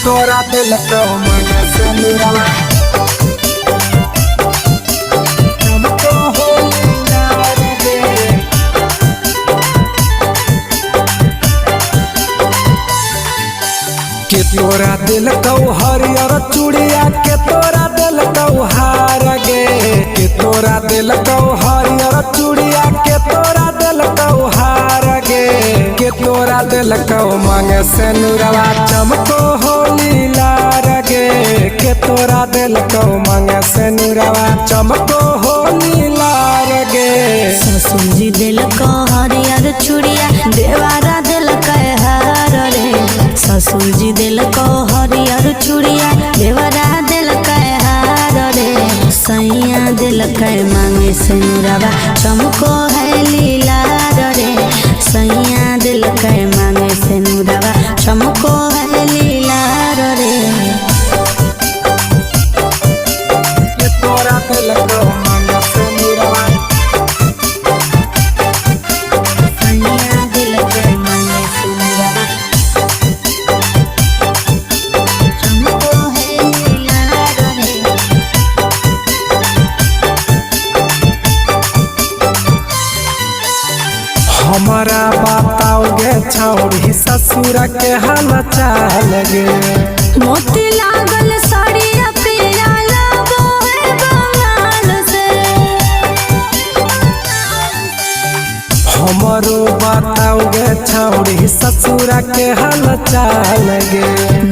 तोरा दिल तो मन से नुरवा चमको हो लीलार गे। के तोरा दिल कौ हरियर चूड़िया, के तोरा दिल कौ हार गे। के तोरा दिल कौ हरियर चूड़िया, के तोरा दिल कौ हार गे। के तोरा दिल कौ मांग से नुरवा चमको हो लीलार गे। के तोरा दिल कौ मांग से नुरवा चमको हो लीलार गे। ससुर जी दिलको हरियर चूड़िया, देवारा दिलक हार रे। ससुर जी दिलको हरियर चूड़िया, देवारा दिलक हार रे। सैया दिलक मांगे सिनुरवा चमको है लीलार रे। सैया दिलक मांगे सिनुरवा चमको है लीलार रे। के तोरा दिल कौ मांग से नुरवा सैया दिलक मांगे सिनुरवा चमको है लीलार रे। हमारा बताओगे छौड़ी ससुर के हाल चाल गे। मोती लागल साड़िया पिया लगो है बंगाल से। हमारो बताओगे छौड़ी ससुर के हाल चाल गे।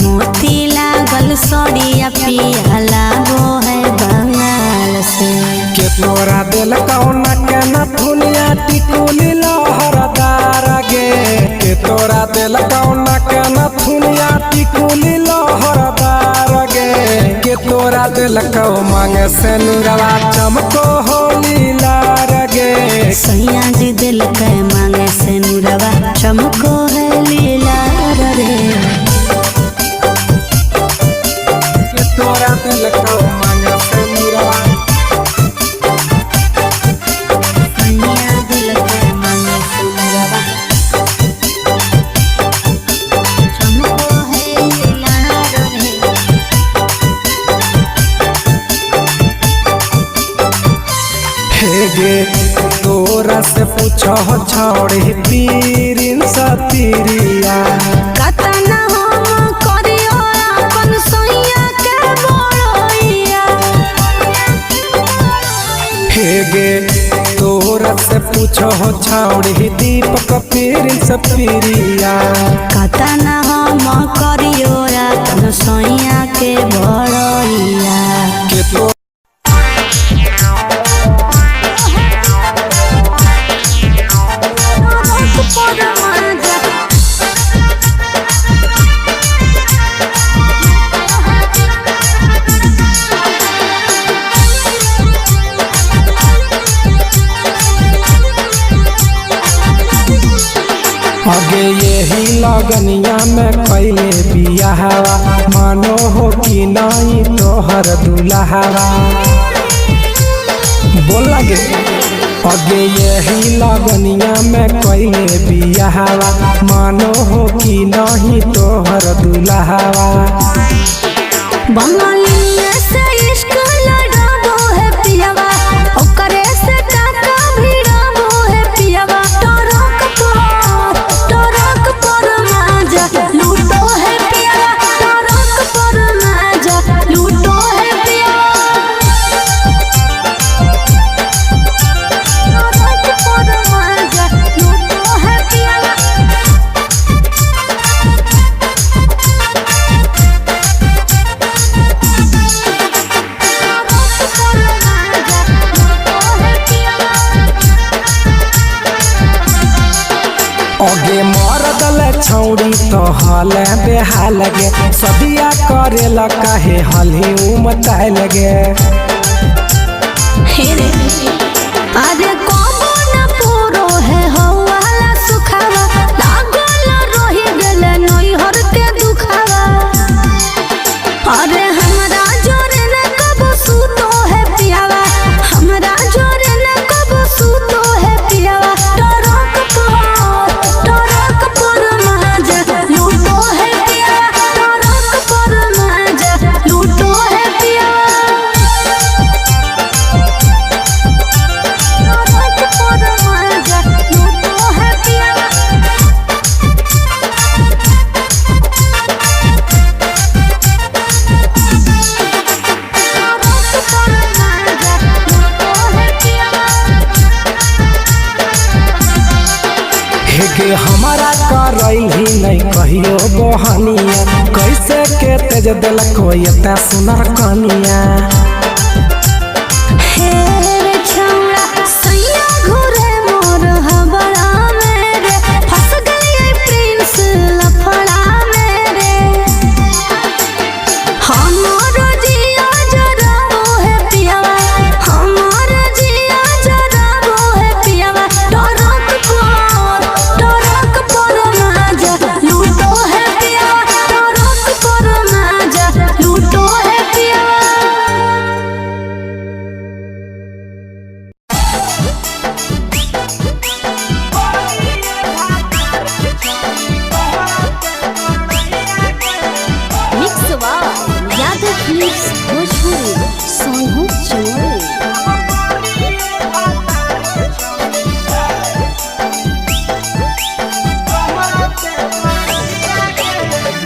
मोती लागल साड़िया पिया लगो है बंगाल से। के तोरा दिल कौना के नथुनिया टिकुली लहरदार गे। के तोरा दिल कौना के नथुनिया टिकुली लहरदार गे। के तोरा दिल कौ मांग से नुरवा चमको हो लीलार गे। सैया जी दिल के मांगे से नुरवा चमको है लीलार रे। के तोरा दिल कौ मांग से नुरवा सैया दिल के मांगे से नुरवा चमको है लीलार रे। हे गे तोरा से पूछो छौड़ी पीरिन सतीरिया। कतना हम करियो अपन सैया के बड़ैया। हे गे तोरा से पूछो छौड़ी दीपक पीरिन सतीरिया। कतना हम करियो अपन सैया के बड़ैया। के तो आगे यही लगनिया में कैले बियाहवा, मानो हो कि नहीं तोहर दुल्हावा। बोल लगे आगे यही लगनिया में कैले बियाहवा, मानो हो कि नहीं तोहर दुल्हावा। बंगालिया से इश्क लड़ाबो है पियावा, ओकरे से काका भिड़ाबो है पियावा। टरक पर माजा लूटो है पियावा, टरक पर माजा लूटो है पियावा। टरक पर माजा लूटो है पियावा। आगे मरदल छौड़ी तो हल बेहाल गे, सदिया करेला काहे हलही उमताय लगे। हे रे अरे कबो न पूरो है हवाला सुखावा, लागल रही गेले नैहर के दुखावा। अरे हमरा जोरे न कबो सुतो है पियावा, हमरा जोरे न कबो सुतो है पियावा। टरक पर माजा लूटो है पियावा, टरक पर कहियो बहनिया, कैसे के तेज देलको एता सुनर कनिया। हे रे छौड़ा सैया घुरे मोर हबड़ा में रे, फंस गई प्रिंस लफड़ा में रे। हमर जिया जराबो है पियावा, हमर जिया जराबो है पियावा, टरक पर माजा लूटो है पियावा, टरक पर माजा लूटो है पियावा। Mix by Yadav films Bhojpuri Sonu Chamoli.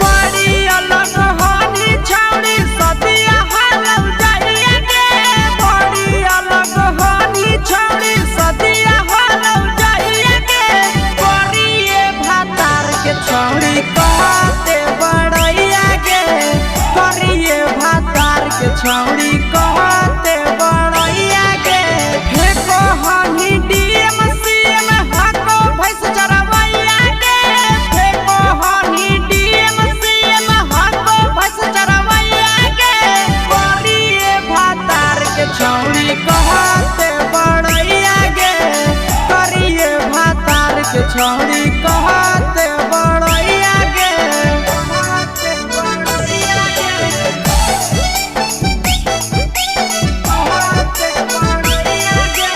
बड़ी अलग हानि छौड़ी सदिया हालौ जाइए गे, बड़ी अलग हानि छौड़ी सदिया हालौ जाइए गे। करिए भातार के छौड़ी कहते बड़ैया गे, करिए भातार के छौड़ी कहते बड़ैया गे। फेको हानि डीएम सीएम हाको भैंस चरवैया गे, फेको हानि डीएम सीएम हाको भैंस चरवैया गे। करिए भातार के छौड़ी कहते बड़ैया गे, करिए भातार के छौड़ी कहते बड़ैया गे, कहते बड़ैया गे, कहते बड़ैया गे।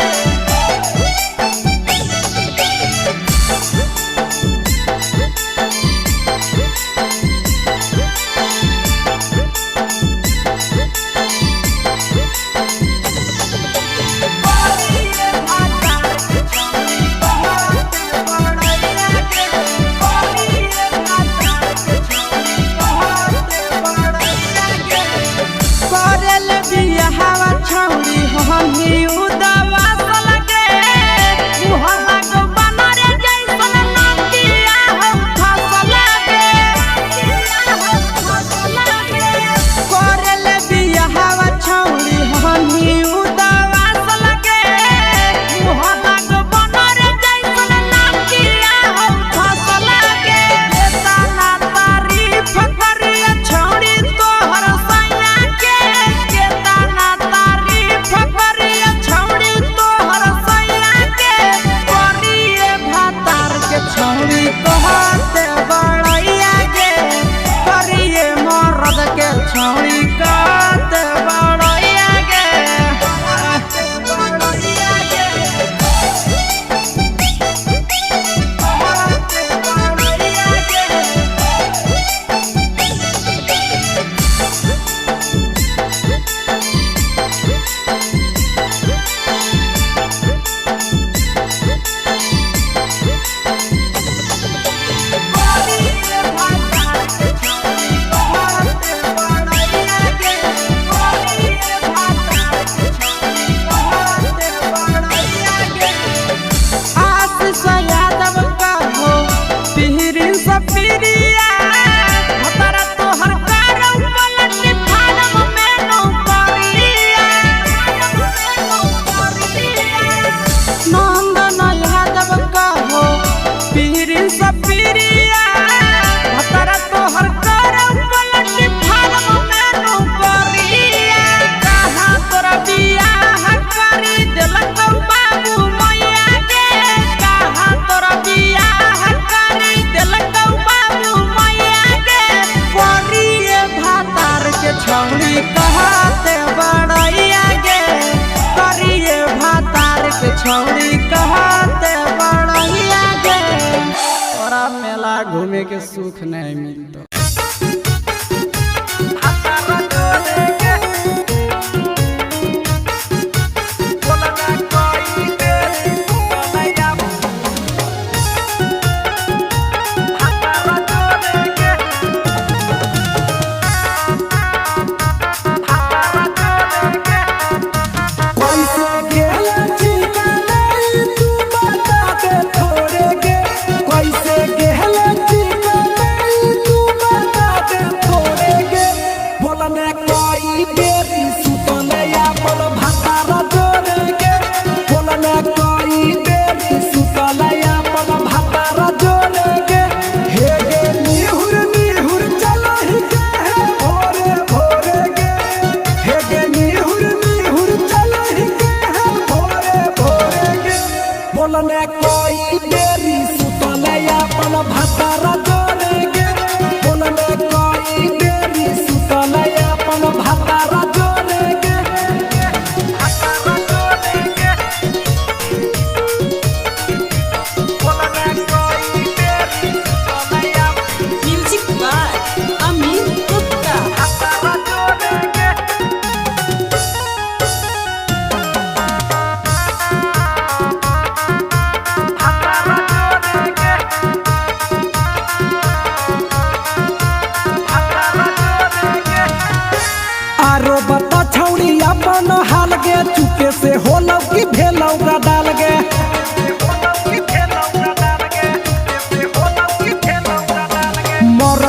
करेल बियाहवा छौड़ी हमही उदावा सलगे, मुहला गो बनरे जैसन नाकिया हौ फसलगे। करेल बियाहवा छौड़ी हमही उदावा सलगे, मुहला गो बनरे जैसन नाकिया हौ फसलगे। केतना तारीफ करिया छौड़ी तोहर सैया के, केतना तारीफ करिया छौड़ी तोहर सैया के। करिए भातार के छौड़ी कहते बड़ैया गे, करिए मरद के छौड़ी कहते बड़ैया गे, कहते बड़ैया गे, कहते बड़ैया गे। आशीष यादव कहो पिहरी सपीरिया, भतरा तोहर कारौ पलट फारम में नौकरिया। नंदन यादव कहो पिहरी सपीरिया, भतरा तोहर कारौ पलट फारम में नौकरिया। कहाँ तोरा बियाह करी देलक बाबू मैया गे, कहाँ तोरा बियाह करी देलक बाबू मैया गे। करिए भातार के छौड़ी कहते बड़ैया गे, करिए भातार के छौड़ी कहते बड़ैया गे। तोरा मेला घूमे के सुख नहीं मिलतो। कैसे गेला ठिकाना तू बता दे थोड़े गे, कैसे गेला ठिकाना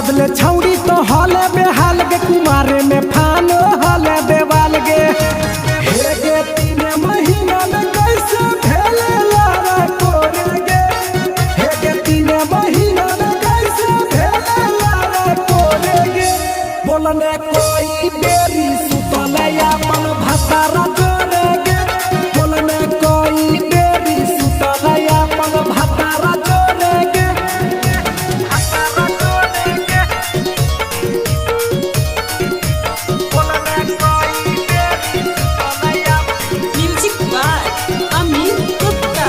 बाद ले छौड़ी तो हले बेहाल गे, कुमारे में फान हले देवाल गे। हे गे 3 महीना में कैसे भेले लारा कोरे गे, हे गे 3 महीना में कैसे भेले लारा कोरे गे। बोलने कोई बेरी सुतले अपन भतारा जोरे गे, बोलने कोई बेरी सुतले अपन भतारा जोरे गे। Music by Amit Gupta.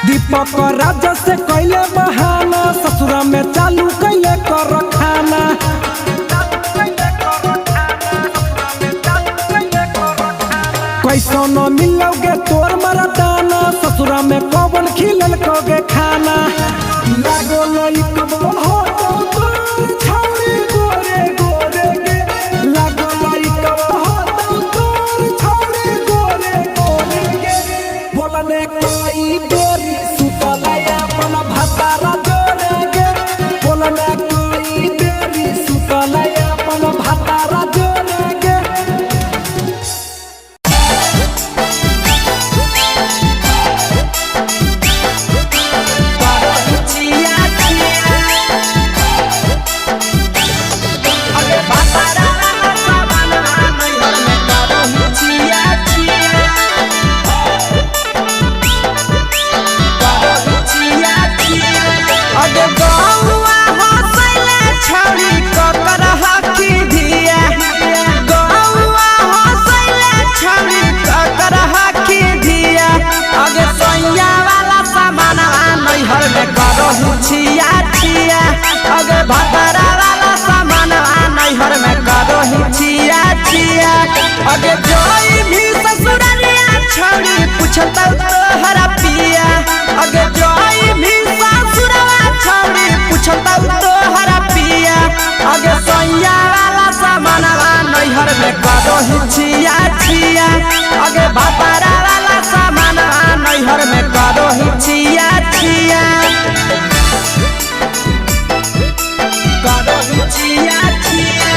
दीपक राजा से कैले बहाना, ससुरा में चालू कैले कर खाना। कैसो न मिलोगे तोर मरदाना, ससुरा में कौन खिलल कोगे खाना। लागो लइकबो हो तो तोर छौरी गोरे गोरे गे, लागो लइकबो हो तो तोर छौरी गोरे गोरे गे। बोलने कोई बेरी सुतले अपन भतारा जोरे गे, बोलने कोई बेरी सुतले अपन भतारा जोरे गे। अगे गौआ हंसैले छौड़ी ककर हकी धिया, गौआ हंसैले छौड़ी ककर हकी धिया। अगे सैया वाला सामानवा नैहर में करहु छिया छिया, अगे भतरा वाला सामानवा नैहर में करहु छिया छिया। अगे जोई भी ससुररिया छौड़ी पुछतौ तोहरा पिया, अगे जोई भी ससुरवा छौड़ी पुछतौ तोहरा पिया। अगे सैया वाला सामानवा नैहर में करहु छिया छिया, अगे भतरा वाला सामानवा नैहर में करहु छिया छिया, करहु छिया छिया।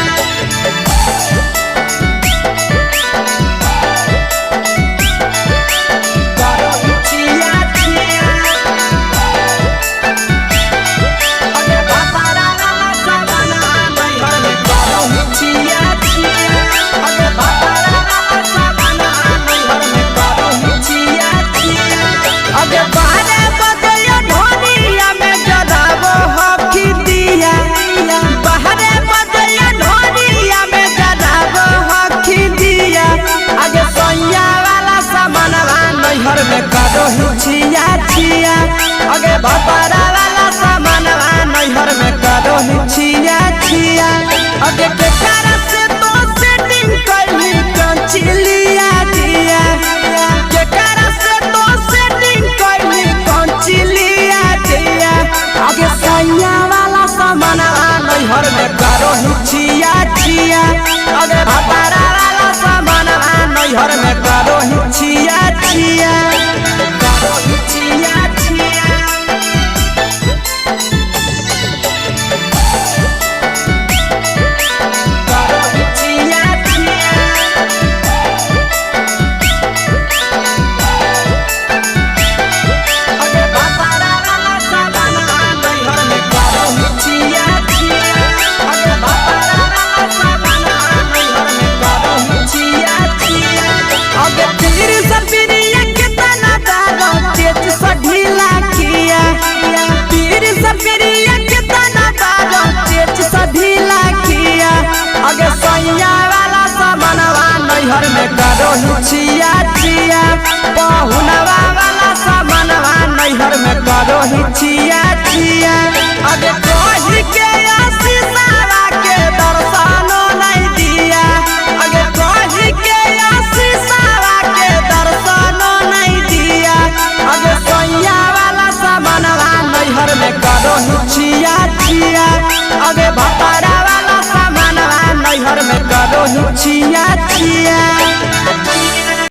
करहु छिया छिया। अगे भतरा वाला सामानवा नैहर में करहु छिया छिया, अगे भतरा वाला सामानवा नैहर में करहु छिया छिया। अगे बारे बजैया ढोलिया में जराबो हकी दिया, बाहरे बजैया ढोलिया में जराबो हकी दिया। अगे सैया वाला सामानवा नैहर में करहु छिया छिया, अगे भतरा वाला सामानवा नैहर में करहु छिया छिया। अगे केकरा से तो सेटिंग कैली कंचिलिया दिया, केकरा से तो सेटिंग कैली कंचिलिया दिया। अगे सैया वाला सामानवा नैहर में करहु छिया छिया, अगे भतरा वाला सामानवा नैहर में करहु छिया छिया, करहु छिया छिया। करहु छिया छिया। अगे भतरा वाला सामानवा नैहर में करहु छिया छिया, अगे भतरा वाला सामानवा नैहर में करहु छिया छिया। अगे पीर सपिरिया केतना दारो तेज सा ढीला किया, पीर सपिरिया केतना दारो तेज सा ढीला किया। अगे सैया वाला सामानवा नैहर में करहु छिया छिया, पहुनवा वाला सामानवा नैहर में करहु छिया छिया। अगे कही के आशीषवा के दर्शनो नहीं दिया, अगे कही के आशीषवा के दर्शनो नहीं दिया। अगे सैया वाला सामानवा नैहर में करहु छिया छिया, करही छिया छिया।